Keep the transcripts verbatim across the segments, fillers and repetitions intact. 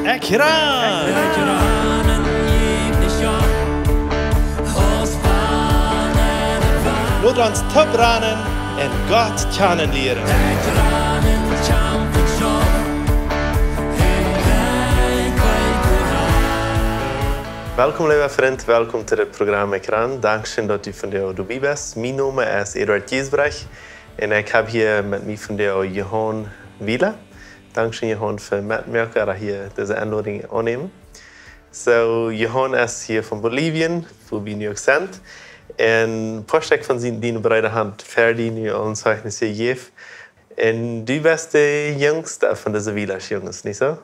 Ekjran! Lot ons toop ranen un Gott kjanen lieren. Welkom, leewa Frint, welkom to dit Programm Ekjran. Dankscheen, daut du vondoag doabie best. Mien Nomen es Eduard Giesbrecht un ekj hab hia met mie vondoag Johan Wieler. Dankscheen, Johan, fa metmoaken, daut hia dise Enlodunk aunnämen. So, Johan es hia von Bolivien, wua wie nu uk sent. Un poa Stekj von sien, diene Breeda han ver die nu aul een Zeichnis jejäft. Un du best de jüngsta von dise Wieler Junges, nich soo?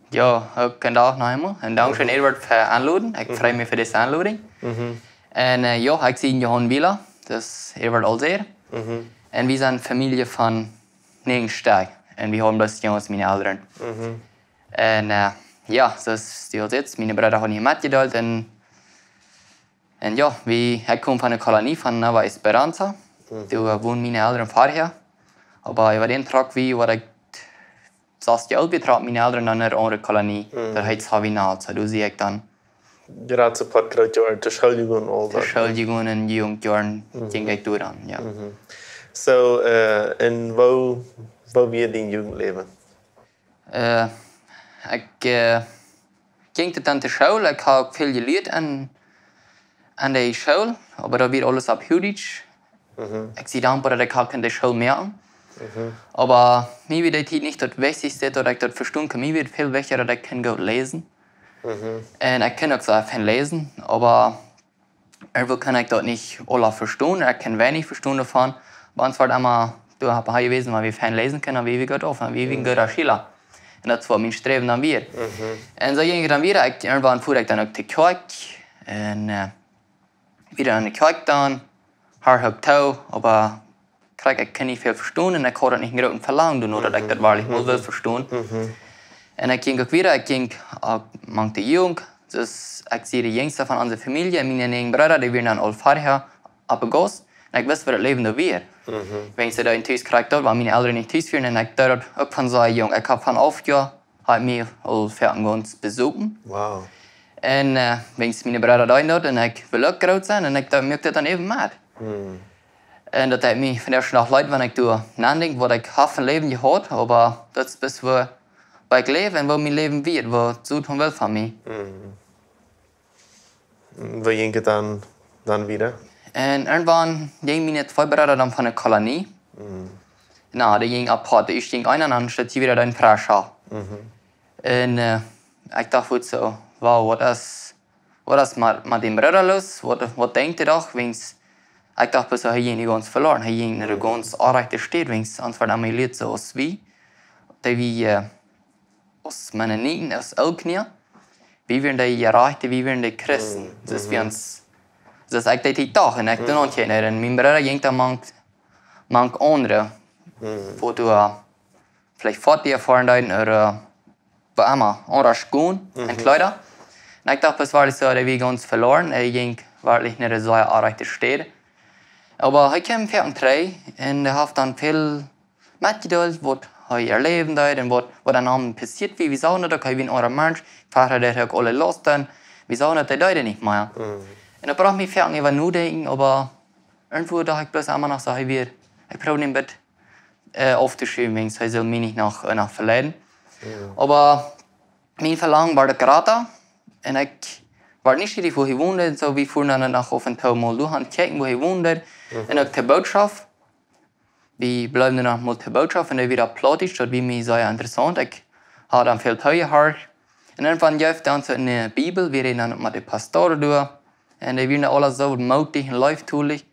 Jo, uk een Dach noch eemol. Un dankscheen, Eduard, fa Enloden. Ekj frei mie fa dise Enlodunk. Un, eh, jo, ekj sie Johan Wieler, daut es Eduard aul säd. Un wie sent Famielje von näajen Stekj. Un wie haben bloos Junges, miene Elren. Un, eh, jo, soo aus du aul sajchst, miene Breeda haben hia metjedeelt. Un, un jo, wie, ekj kom von de Kolonie von Nueva Esperanza. Doa, eh, wonden miene Elren verhäa. Oba äwa dän trock wie, waut ekj sas Joa oolt wia, trocken miene Elren no eene aundre Kolonie. Daut heet Sabinal, soo doa sie ekj dan. Jrod soo poat groot jewoaren, to School jegonen, aul daut. To School jegonen, en Jugendjoaren jinkj ekj doa dan, jo. So, eh, un woo, woo wia dien Jugendläwen? Eh, ekj, eh, jinkj dan to School, ekj hab väl jelieet aun, aun de School, oba daut wia aules opp Huachdietsch. Ekj sie dankboa, daut ekj hab kunt de School moaken. Oba mie wia dee Tiet nich daut Wichtichste, daut ekj daut vestonen kunn. Mie wia väl wichtja, daut ekj kunn goot läsen. Un ekj kunn uk soo fein läsen, oba irjentwoo kunn ekj daut nich aula vestonen. Ekj kunn weinich vestonen doavon. Bie ons wia emma, doa hab ekj jewast, wan wie fein läsen kunnen, dan wia wie goot auf, dan wia wie een gooda Schiela. Un daut wia mien Sträwen dan wada. Un soo jinkj et dan wada. Ekj, irjentwan fua ekj dan uk to Kjoakj. Un, eh, wada aun de Kjoakj dan, horcht uk too, oba krakjt, ekj kunn nich väl vestonen un ekj haud uk nich een grootet Velangen doano, daut ekj daut werkjlich mol wull vestonen. Un ekj jinkj uk wada, ekj jinkj uk mank de Jugend. Soo ekj sie de jinjsta von onse Famielje un miene näajen Breeda, dee wieren dan aul verhäa opp de Gauss. Un ekj wist, woo daut Läwen doa wia. Wan see doa tus krakjt doa, wan miene Elren nich tus wieren, un ekj deed daut uk von soo junk. Ekj hab von alf Joa hab ekj mie aul foaken gaunz besopen. Wow. Un, eh, wiels miene Breeda deeden daut un ekj wull uk groot sennen un ekj docht, mucht daut dan äwen met. Un daut deed mie vondoag noch leet, wan ekj doa nodenkj, waut ekj hab fa een Läwen jehaut, oba daut es bloos woo, woo ekj läw un woo mien Läwen wia, waut see dan wullen von mie. Woo jinkj et dan, dan wieda? Un irjentwan jinkj miene twee Breeda dan von de Kolonie. Na, dee jinjen apoat. Ieescht jinkj eena, dan steit see wada dan fresch opp. Un, eh, ekj docht fuaz soo, wow, waut es, waut es met, met dän Brooda los? Waut, waut denkjt hee doch? Wiels ekj docht, bloos, hee jinkj nu gaunz veloaren. Hee jinkj no eene gaunz onrajchte Städ, wiels ons wort emma jelieet soo aus wie, dee wie, eh, aus Mennoniten, aus Ooltkolonia. Wie wieren dee Jerajchte, wie wieren dee Christen. Soo aus wie ons, soo aus ekj dee Tiet docht, un ekj docht, un mien Brooda jinkj dan mank, mank aundre, waut doa veleicht foadich erfoaren deeden, ooda woo emma, aundasch gonen, un Kjleeda. Un ekj docht, bloos wia soo, dee wia gaunz veloaren, hee jinkj werkjlich no eene sea onrajchte Städ. Oba hee kjeem foaken trigj un hee haft dan väl metjedeelt, waut hee erläwen deed un waut, waut aun am passieet wia. Wie sagen daut uk, hee wia een aundra Mensch. Foaken deed hee uk aule Lausten. Wie sagen daut, hee deed nich mea. Un daut brocht mie foaken äwa nodenkjen, oba irjentwoo docht ekj bloos emma noch soo, hee wia, ekj proowd am een bät, eh, auftoschaufen, wiels hee sull mie nich noch, eh, noch veleiden. Oba mien Velangen wort grata. Un ekj wort nieschierich, wua hee wond. Un soo, wie fuaren dan noch opp un too mol doa han kjikjen, wua hee wond. Un uk de Botschaft. Wie bleewen dan noch mol de Botschaft un dee wia opp Plautdietsch, daut wia mie sea interessaunt. Ekj haud dan väl toojehorcht. Un dan von jeef dan soo eene Bibel, wie räden dan met de Pastor doa. Un dee wieren aula soo mootich un leeftolich.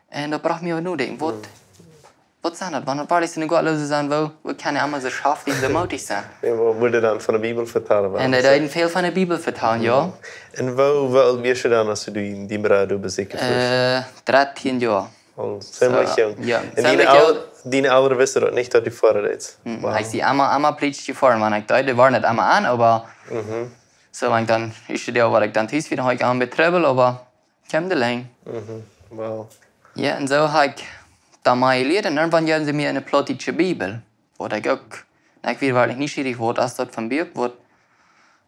Un daut brocht mie opp nodenkjen, waut, waut sent daut? Wan daut werkjlich soone Gottloose sent, woo, woo kaun hee emma soo schaftich un soo mootich sennen? Jo, waut wudd hee dan von de Bibel vetalen? Un hee deed väl von de Bibel vetalen, jo. Un woo, woo oolt wieescht du dan, aus du dien, dien Brooda besieekjen fuascht? Eh, dartieen Joa. Aul ziemlich junk. Jo, un diene Elren, diene Elren wisten daut nich, daut du foaren deetst? Wow. Ekj sie emma, emma plietsch jefoaren, wan ekj deed, dee wieren daut emma aun, oba soo lang dan, ekj deed waut ekj dan tus wia, haud ekj aun met Trubbel, oba kjeem de Lenj. Wow. Jo, un soo hab ekj dan mea jelieet, un irjentwan jeewen see mie eene plautdietsche Bibel, waut ekj uk, un ekj wia werkjlich nieschierich, waut es daut fa een Buak, waut,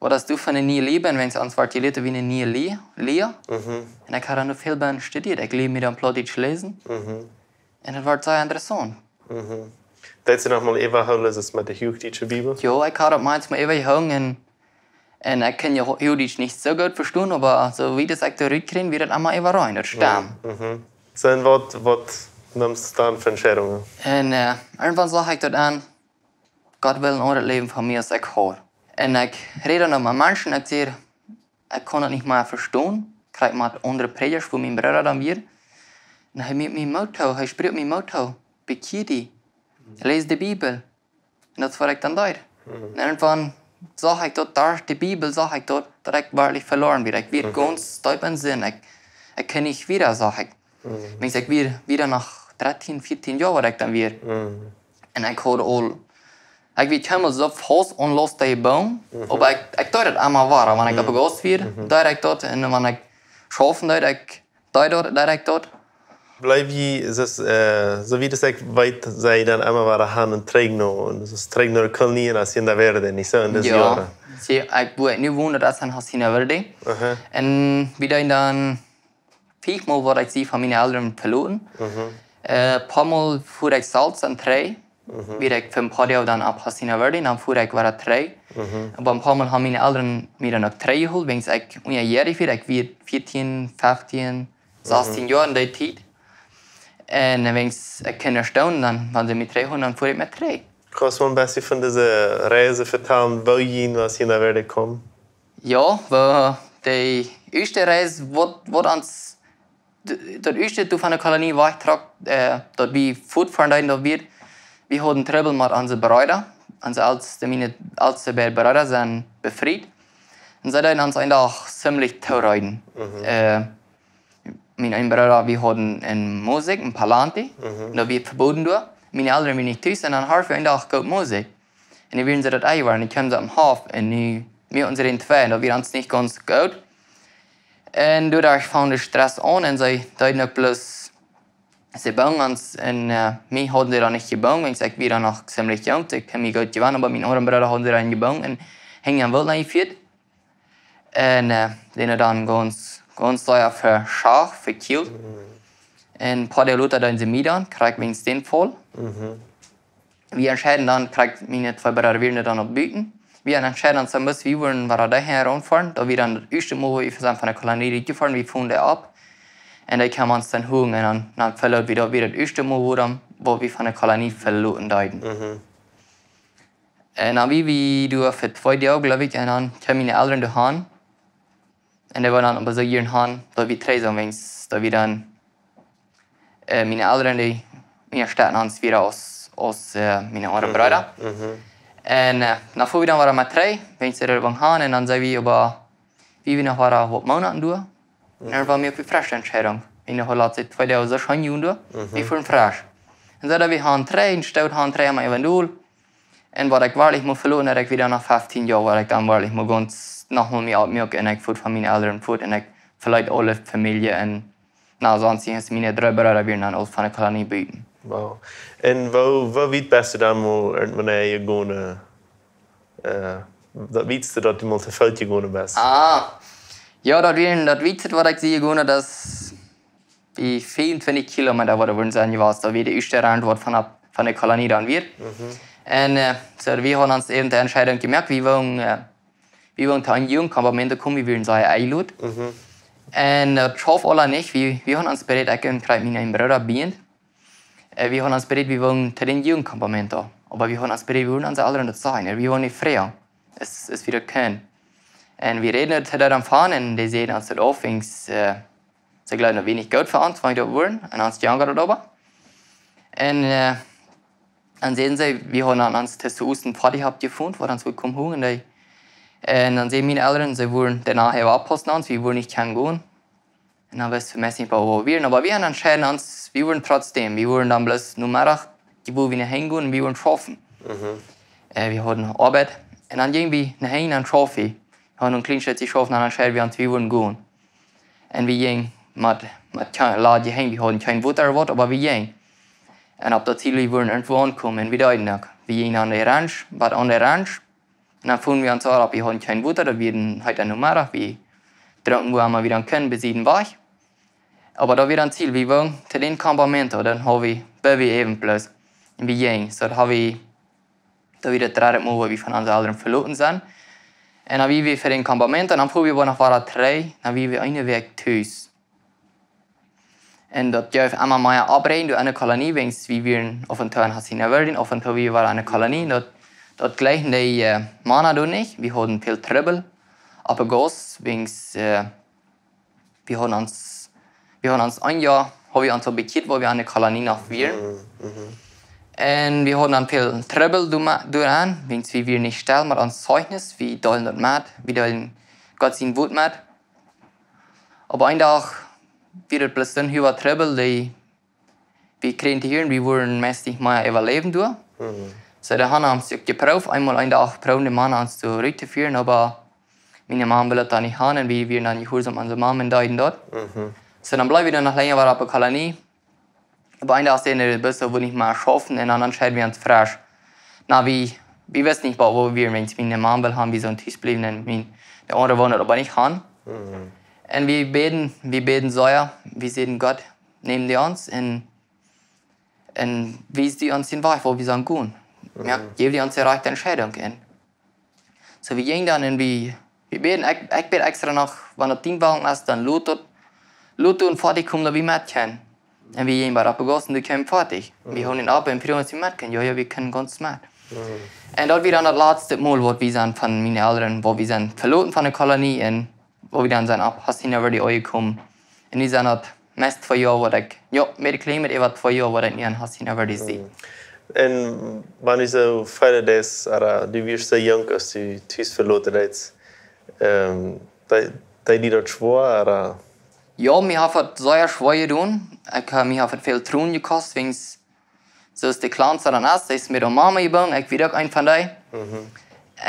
waut es du fa eene niee Lia? Un wan see ons woat jelieet, wie eene niee Lia, Lia. Mhm. Un ekj haud dan väl bie studiert. Ekj lieed mie dan Plautdietsch läsen. Mhm. Un daut wort sea interessaunt. Mhm. Deist du noch mol äwahoolen, daut met de huachdietsche Bibel? Jo, ekj haud daut meist mol äwahungen. Un ekj kaun jo Huachdietsch nich soo goot vestonen, oba soo wiet aus ekj daut rutkjrieech, wia daut emma äwarein, daut stemt. Mhm. Soo, un waut, waut neemst du dan fa Entscheidungen? Un, äh, irjentwann sach ekj daut aun, Gott well een aundret Läwen fa mie aus ekj haud. Un ekj räd dan met Menschen, ekj saj, ekj kaun daut nich mea vestonen. Kjrieech met aundre Prädjasch, wua mien Brooda dan wia. Un hee muak mie Moot too, hee sprakjt mie Moot too. Bekjia die. Läs de Bibel. Un daut es waut ekj dan deed. Mhm. Un irjentwann sach ekj daut, derch de Bibel sach ekj daut, daut ekj werkjlich veloaren wia. Ekj wia Mhm. gaunz deep em Sind. Ekj, ekj kunn nich wieda, sach ekj. Mhm. Wiels ekj wia, wia dan noch dartieen, vieetieen Joa, waut ekj dan wia. Mhm. Un ekj haud aul, ekj wia kjeenmol soo faust aun Lust jebungen, Mhm. oba ekj, ekj deed daut emma wada. Wan ekj Mhm. opp de Gauss wia, Mhm. deed ekj daut. Un wan ekj schaufen deed, ekj deed daut, deed ekj daut. Bleef jie, es, äh, soo wiet aus ekj weet, sie jie dan emma wada han un trigj no, un daut es trigj no de Kolonie, Hacienda Verde, nich soo, en dise Jo. Joaren? Sie, ekj, wua ekj nu won, daut es en Hacienda Verde. Aha. Un wie deeden dan veleicht mol, waut ekj sie von miene Elren veloten. Mhm. Äh, poamol fua ekj selfst dan trigj. Mhm. Wia ekj fa een poa Joa dan opp Hacienda Verde, dan fua ekj wada trigj. Mhm. Oba een poamol haben miene Elren mie dan uk trigjjehoolt, wiels ekj unjajäarich wia, ekj wia vieetieen, feftieen, Mhm. sastieen Joa en dee Tiet. Un, äh, wiels ekj Kjinja stonen, dan, wan see mie trigjhoolen, dan fua ekj met trigj. Kaust du een bät von dise Reis vetalen, woo jie no Hacienda Verde kjeemen? Jo, wie, de ieeschte Reis, waut, waut ons, d-, daut ieeschte, daut wie von de Kolonie wajchtrocken, äh, daut wie fuatfoaren deeden, daut wia, wie hauden Trubbel met onse Breeda. Onse elste, miene elste beid Breeda sent befriet. Un see deeden ons een Dach ziemlich tooreeden. Mhm. Äh, mien een Brooda, wie hauden eene Musik, een Parlante, Mhm. daut wia vebooden doa. Miene Elren wieren nich tus, un dan horcht wie een Dach goot Musik. Un dan wieren see daut enjeworden, dan kjeemen see oppem Hoff, un nu, wie onse twee, un daut wia ons nich gaunz goot. Un doaderch funk de Stress aun, un see deeden uk bloos, see bungen ons, un, äh, mie hauden see dan nich jebungen, wiels ekj wia dan noch ziemlich junk, ekj kunn mie goot jewennen, oba mienen aundren Brooda hauden see dan jebungen, un hinjen am Woolt aunjefieet. Un, äh, dee dan gaunz, gaunz sea veschaft, vekjielt. Mhm. Un een poa Doag lota deeden see mie dan, krakjt wiels dän Faul. Mhm. Wie entscheeden dan, krakjt miene twee Breeda wieren dan opp buten. Wie entscheeden ons dan, daut wie wudden wada doahan rutfoaren. Daut wia dan daut ieeschte Mol, wua wie von, von de Kolonie rutfoaren, wie fuaren doa opp. Un dee kjeemen ons dan holen un dan, dan veloot wie daut wia daut ieeschte Mol, wua dan, wua wie von de Kolonie veloten deeden. Mhm. Un dan wia wie doa fa twee Doag, jleew ekj, un dan kjeemen miene Elren doa han. Un dee wieren dan opp Besuch hia han, daut wie trigj sent, wiels daut wie dan, äh, miene Elren, dee, miene Stätten ons wieren aus, aus, äh, miene aundre Mhm, Breeda. Mhm. Un, äh, dan fua wie dan wada met trigj, wiels see doa han, un dan säd wie, oba wie wieren noch wada waut Moonaten doa. Un dan Mhm. wia mie uk de fresche Entscheidung. Un dan haud ekj twee Doag soo scheen jedonen doa, Mhm. wie fuaren fresch. Un soo daut wie han trigj, un stoot han trigj, mau eventuell. Un waut ekj werkjlich mol veloten, daut ekj wia dan no feftieen Joa, waut ekj dan werkjlich mol gaunz noch mol mea oppmuak un ekj fua von miene Elren fua un ekj veleet aule Famielje un, na, soo aus miene dree Breeda wieren dan aul von de Kolonie buten. Wow. Un woo, woo wiet best du dan mol irjentwann jegonen, äh, daut wietste, daut du mol to Foot jegonen best? Ah, jo, daut wia, daut wietste, waut ekj sie jegonen, daut es dee fiefuntwintich Kilomeeta, waut doa wudden sennen jewast, daut wia de ieeschte Rand, waut von, von de Kolonie dan wia. Mhm. Un, äh, soo, wie hauden ons äwen de Entscheidung jemoakt, wie wullen, äh, wie wullen to een Jugendcampamento komen, wie wieren sea enjelot. Mhm. Un daut schauft aules nich, wie, wie hauden ons bereed, ekj un krakjt mien een Brooda bie. Äh, wie hauden ons bereed, wie wullen to dän Jugendcampamento. Oba wie hauden ons bereed, wie wullen onse Elren daut sajen, wie wullen nich froagen. Es, es wie daut kjennen. Un wie räden doa dan von, un dee säden ons daut auf, wiels, äh, see jleewden daut wia nich goot fa ons, wan wie daut wudden, un ons jankad daut oba. Un, äh, dan säden see, wie hauden ons twisschen Oostren foadich jehaut jefont, waut ons wudd komen holen, un dee, un dan säden miene Elren, see wudden doano äwa oppaussen, ons, wie wudden nich kjennen gonen. Un dan wisten wie meist nich, wua wie wieren, oba wie hauden entscheeden, ons, wie wudden trotzdäm, wie wudden dan bloos Nomeddach, wua wie nohäa gonen, un wie wudden schaufen. Mhm. Äh, wie hauden Oabeit. Un dan jinjen wie nohäa un schaufen. Wie hauden een kjlien Stootje jeschauft, un dan entscheeden wie ons, wie wudden gonen. Un wie jinjen met, met kjeen Ladje han, wie hauden kjeen Wota ooda waut, oba wie jinjen. Un opp daut Ziel, wie wudden irjentwua aunkomen, un wie deeden uk. Wie jinjen aun de Ranch, waut aun de Ranch, Un dan fungen wie aun, soo, opp, wie hauden kjeen Wota, daut wia een heeta Nomeddach, wie drunken wua wie dan kunnen, besieden Wajch. Oba daut wia daut Ziel, wie wullen to dän campamento, dan haud wie, bie wie äwen bloos. Un wie jinjen, soo daut haud wie, daut wia daut dredde Mol, wua wie von onse Elren veloten sent. Un dan wia wie fa dän campamento, un dan fuaren wie noch wada trigj, dan wia wie eene Wäakj tus. Un daut jeef emma mea Aufräajen doa enne Kolonie, wiels wie wieren auf un too en Hacienda Verde, auf un too wia wie wada enne Kolonie. Daut, daut jlikjt de, äh, Mana doa nich. Wie hauden väl Trubbel opp de Gauss, wiels, äh, wie hauden ons, wie hauden ons een Joa, haud wie ons aul bekjieet, wua wie enne Kolonie noch wieren. Mhm, mhm. Un wie hauden dan väl Trubbel doa, doaraun, wiels wie wieren nich stell met ons Zeichnis, wie deelden daut met, wie deelden Gott sien Wuat met. Opp een Dach wia daut bloos een huaga Trubbel, dee wie kjrieejen to hieren, wie wudden meist nich mea äwaläwen doa. Mhm. Soo, dee hauden ons uk jeprooft, eemol een Dach proowen de Mana ons doa rut to fieren, oba miene Mam wull daut dan nich haben un wie wieren dan jehuarsom aun de Mam un deeden daut. Mhm. Soo, dan bleewen wie dan noch lenja wada opp de Kolonie. Opp een Dach säden dee, daut wudden wie nich mea schaufen, un dan entscheeden wie ons fresch. Na, wie, wie wisten nich, wua wie wieren, wiels miene Mam wull haben, wie sullen tus bliewen, un mien, de aundre wullen daut oba nich haben. Mhm. Un wie bäden, wie bäden sea, wie säden: Gott, nemm die ons un, un wies du ons dän Wajch, wua wie sellen gonen. Mhm. Jo, jeff die ons de rajchte Entscheidunk. Un soo, wie jinjen dan un wie, wie bäden, ekj, ekj bäd extra noch, wan daut tien Wochen es, dan lot daut, lot daut foadich komen, daut wie met kjennen. Un wie jinjen bie opp de Gauss un dee kjeemen foadich. Wie, mhm, hauden opp un fruagen, auf wie met kjennen. Jo, jo, wie kjennen gaunz met. Mhm. Un daut wia dan daut latste Mol, waut wie sent von miene Elren, wua wie sent veloten von de Kolonie un wua wie dan sent opp Hacienda Verde aunjekomen. Un nu sent daut meist twee Joa, waut ekj, jo, mea kjlien met äwa twee Joa, waut ekj nu en Hacienda Verde sie. Mhm. Un wan du soo wieda deist, ooda du wieescht soo junk, aus du tus veloten deist, ähm, deed, deed die daut schwoa, ooda? Jo, mie haft daut sea schwoa jedonen. Ekj hab, mie haft daut väl Tronen jekost, wiels soo aus de Kjleenste dan es, dee es met de Mama jebungen, ekj wia uk eena von dee. Mhm.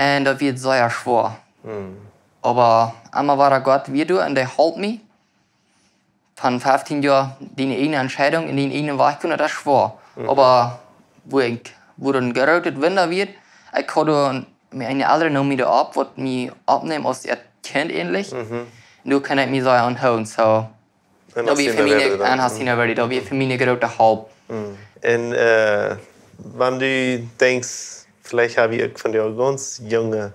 Un daut wia sea schwoa. Mhm. Oba emma wia Gott wia doa un dee holp mie. Von fefteen Joa diene eejne Entscheidunk un dienen eejnen Wajch gonen, daut es schwoa. Mhm. Oba wua ekj, wua een grootet Wunda wia, ekj haud doa miene Elren namen mie opp, waut mie oppneemen aus äa Kjint eejentlich. Mhm. Un doa kunn ekj mie sea aunhoolen, soo. Un daut wia fa mie, en Hacienda Verde, daut wia fa mie eene groote Help. Mhm. Un, äh, wan du denkjst, veleicht hab ekj uk von de gaunz junge,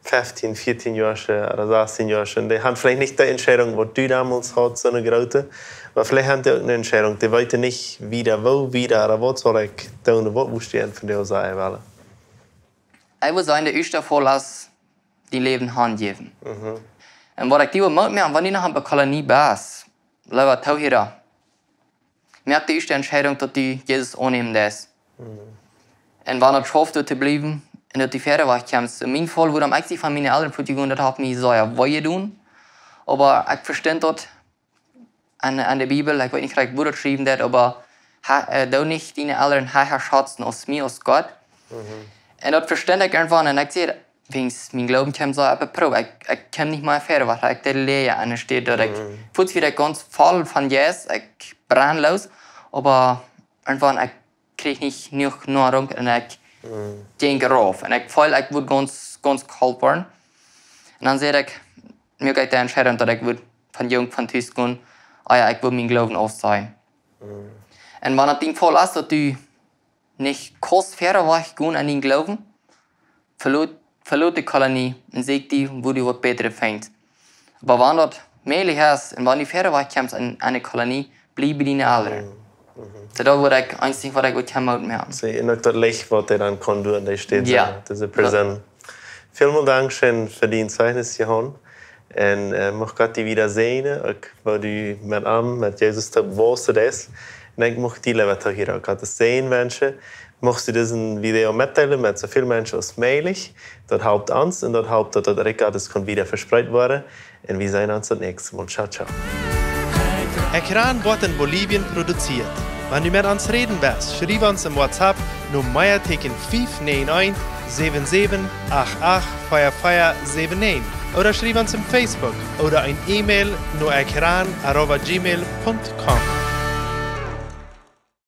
fefteen, vieetieen Joa ooda sasstieen Joa, dee haben veleicht nich de Entscheidunk, waut du donmols haudst, soone groote, oba veleicht haben dee uk eene Entscheidunk, dee weeten nich wieda, woo wieda, ooda waut saul ekj doonen, waut mott ekj von dee sajen wellen? Ekj wudd sajen, de ieeschte Faul es, dien Läwen hanjäwen. Mhm. Un waut ekj die wudd moot moaken, wan du noch opp de Kolonie best, leewa Toohiera, moak de ieeschte Entscheidunk, daut du Jesus aunnämen deist. Mhm. Un wan et schauft, doa to bliewen un daut du wieda wajch kjemst. En mien Faul, wuarom ekj sie von miene Elren fuat jegonen, daut haft mie sea wee jedonen. Oba ekj vestunt daut en, en de Bibel, ekj weet nich krakjt, woo daut jeschräwen steit, oba ha-, äh, doo nich diene Elren hecha schazen aus mie, aus Gott. Mhm. Un daut vestunt ekj irjentwan un ekj säd, wiels mien Gloowen kjeem soo opp de Proow. Ekj, ekj kjeem nich mea wieda, wiels ekj deed läajen aun de Städ, daut ekj, mhm, fuaz wia ekj gaunz voll von Jesus, ekj brennd los, oba irjentwan, ekj kjrieech nich jenuach Noarunk un ekj, mhm, jinkj rauf. Un ekj feeld, ekj wudd gaunz, gaunz kolt woaren. Un dan säd ekj, moak ekj de Entscheidunk, daut ekj wudd von junk von Tus gonen, ah jo, ekj wudd mienen Gloowen aufsajen. Mhm. Un wan et dien Faul es, daut du nich kaust wieda wajch gonen en dienen Gloowen, velot, velot de Kolonie un sieekj die, wua du waut Bätret finjst. Oba wan daut mäajlich es un wan du wieda wajch kjemst en, en de Kolonie, bliew bie diene Elren. Mhm. Mhm. Soo, daut wudd ekj, eensje Dinkj, waut ekj wudd kjennen moot moaken. See, un uk daut Licht, waut hee dan kaun doonen, dee steit, jo, soo, dise Persoon. Välmol dankscheen fa dien Zeichnis, Johan. Un, äh, mucht Gott die wieda säajnen, uk woo du met am, met Jesus toop wausen deist. Un ekj mucht die, leewa Toohiera, Gott sienen Säajen wenschen. Muchst du dise Video metdeelen met soo väl Menschen aus mäajlich. Daut halpt ons un daut halpt, daut daut Rikj Gottes kaun wieda vespreet woaren. Un wie seenen ons daut näakjste Mol. Ciao, ciao. Ekjran woat en Bolivien produzieet. Wan du met ons räden west, schriew ons em WhatsApp no Mea Tieekjen fief näajen eent, säwen säwen acht acht, vea vea säwen näajen. Ooda schriew ons em Facebook ooda een E-Mail no ekjran arroba gmail punkt com.